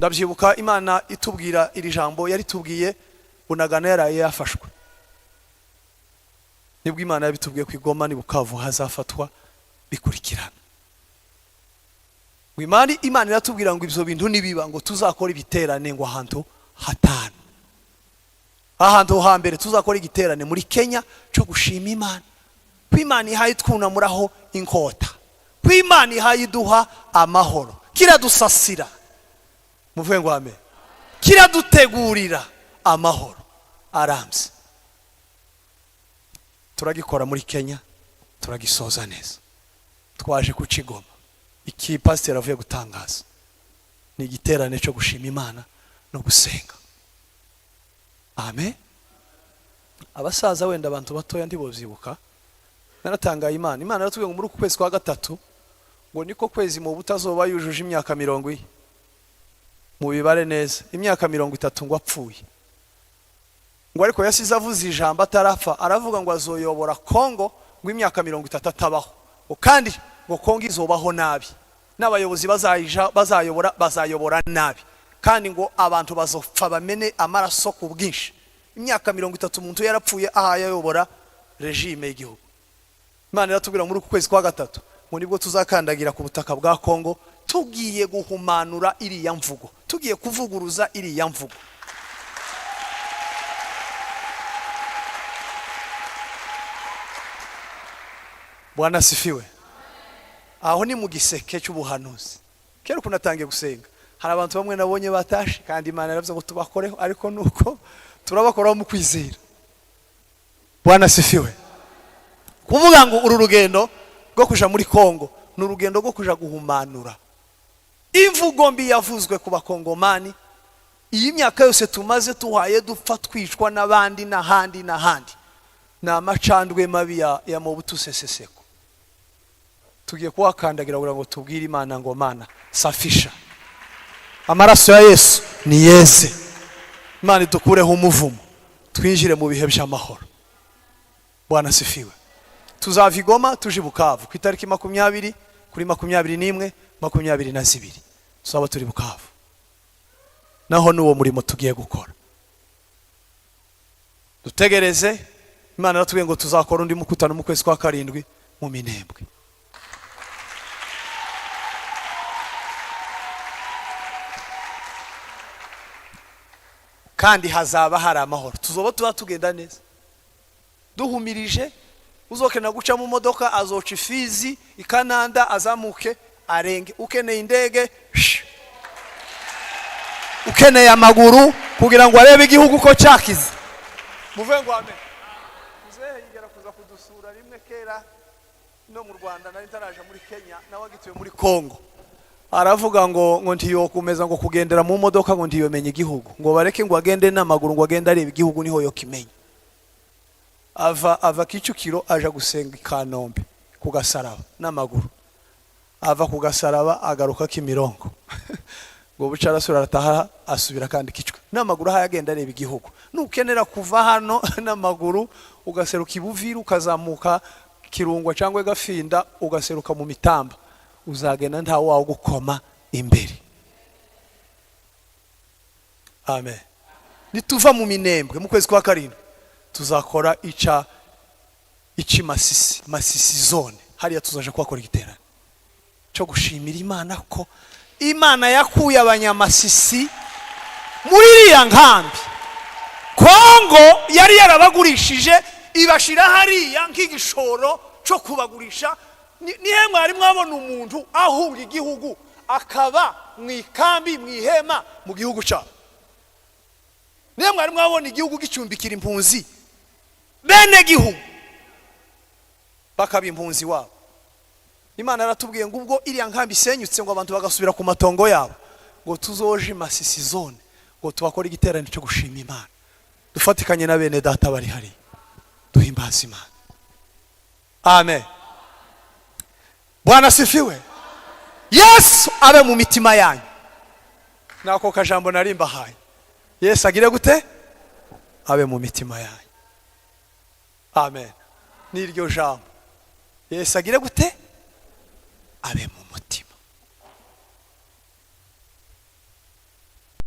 Ndabyibuka Imana itubwira iri jambo, yaritubwiye Bunagana yaraye yafashwe, nibwo Imana yabitubwiye ku Igoma ni Bukavu hazafatwa bikurikirana. Ngo Imana iratubwira ngo ibyo bintu nibiba, ngo tuzakora ibiterane ngo ahantu hatanu. Ahantu hambere tuzakora igiterane muri Kenya cyo gushima Imana ko Imana ihaye twunamuraho inkota, ko Imana ihaye iduha amahoro, kiradusasira, muvuge ngo amen, kiradutegurira amahoro arambye. Turagikora muri Kenya, turagisoza neza. Twaje kucigoma iki pasiteri avuye gutangaza ni igiterane cyo gushima Imana no gusenga. Amen. Abasaza, wenda abantu batoya ntibobyibuka. Naratangaye, Imana yaratubwiye ngo muri uku kwezi kwa gatatu ngo niko kwezi mu butazoba yujuje imyaka 40, mubibare neza, imyaka 30 ngo apfuye. Ngo ariko yasize avuze ijambo atarapfa, aravuga ngo azoyobora Kongo ngo imyaka 30 atabaho, ngo kandi ngo Kongo izobaho nabi, n'abayobozi bazayija bazayobora bazayobora nabi, kandi ngo abantu bazopfa bamene amaraso ku bwinshi. Imyaka 30 umuntu yarapfuye ahaye ayobora regime y'igihugu. Imana iratubwira muri uku kwezi kwa gatatu ngo nibwo tuzakandagira ku butaka bwa Kongo, tugiye guhumanura iriya mvugo, tugiye kuvuguruza iriya mvugo. Bwana asifiwe. Aho ni mu giseke cy'ubuhanuzi. Kera ukuntu natangiye gusenga, hari abantu bamwe nabonye batashe, kandi Imana yaravuze ngo tubakoreho, ariko nuko turabakoraho mu kwizera. Bwana asifiwe. Kuvuga ngo uru rugendo rwo kuja muri Kongo ni urugendo rwo kuja guhumanura imvugo mbi yavuzwe ku Bakongomani iyi myaka yose tumaze tuhaye dupfa, twicwa n'abandi n'ahandi n'ahandi. Ni amacandwe mabi ya Mobutu Sese Seko. Tugiye kuhakandagira kugira ngo tubwire Imana ngo Mana, safisha, amaraso ya Yesu ni yeze, Imana idukureho umuvumo, twinjire mu bihe by'amahoro. Bwana asifiwe. Tuzava i Goma tuje i Bukavu ku itariki 20 kuri 21, 22 tuzaba turi Bukavu. Naho n'uwo murimo tugiye gukora, dutegereze. Imana iratubwiye ngo tuzakora undi mukutano mu kwezi kwa karindwi mu Minembwe. Kandi hazaba hari amahoro, tuzoba tuba tugenda neza duhumirije. Uzokenera guca mu modoka azoca Ifizi, Ikananda, azamuke arenge. Ukeneye indege, shh. Ukeneye amaguru kugira ngo arebe igihugu ko cyakize, muve ngo amen. Muzehe yigera kuza kudusura rimwe kera no mu Rwanda, nari ntaraje muri Kenya, nawe agituye muri Kongo. Aravuga ngo ntiyokomeza ngo kugendera mu modoka, ngo ntiyomenye igihugu, ngo bareke ngo agende n'amaguru, ngo agende areba igihugu niho yokimenya. Ava Kicukiro aja gusenga i Kanombe ku Gasaraba n'amaguru, ava ku Gasaraba agaruka Kimironko, ngo buca arasubira arataha, asubira kandi Kicukiro n'amaguru, aho agenda areba igihugu. Nukenera kuva hano n'amaguru ugaseruka Ibuvira, ukazamuka Kirungwa cyangwa Gafinda, ugaseruka mu Mitamba, uzagenda nta wawe gukoma imbere. Amen. Nituva mu Minembwe mu kwezi kwa karindwi, tuzakora ica ici Masisi, Masisi zone hariya, tuzaje kuhakora igiterane cyo gushimira Imana ko Imana yakuye Abanyamasisi muri iriya nkambi Kongo yari yarabagurishije, ibashira hariya nk'igishoro cyo kubagurisha. Nihe mwari mwabona umuntu ahunga igihugu akaba mu ikambi, mu ihema mu gihugu cyabo? Nihe mwari mwabona igihugu gicumbikira impunzi, bene gihugu bakaba impunzi wabo? Imana yaratubwiye ngo ubwo iriya nkambi isenyutse, ngo abantu bagasubira ku matongo yabo, ngo tuzoje Masisi zone, ngo tubakore igiterane cyo gushima Imana, dufatikanye na bene data bari hariya, duhimbaza Imana. Amen. Bwana asifiwe. Yesu abe mu mitima yanyu. Nako kajambo nari mbahaye. Yesu agire gute? Abe mu mitima yanyu. Amen. N'iryo jambo, Yesu agire gute? Abe mu mutima.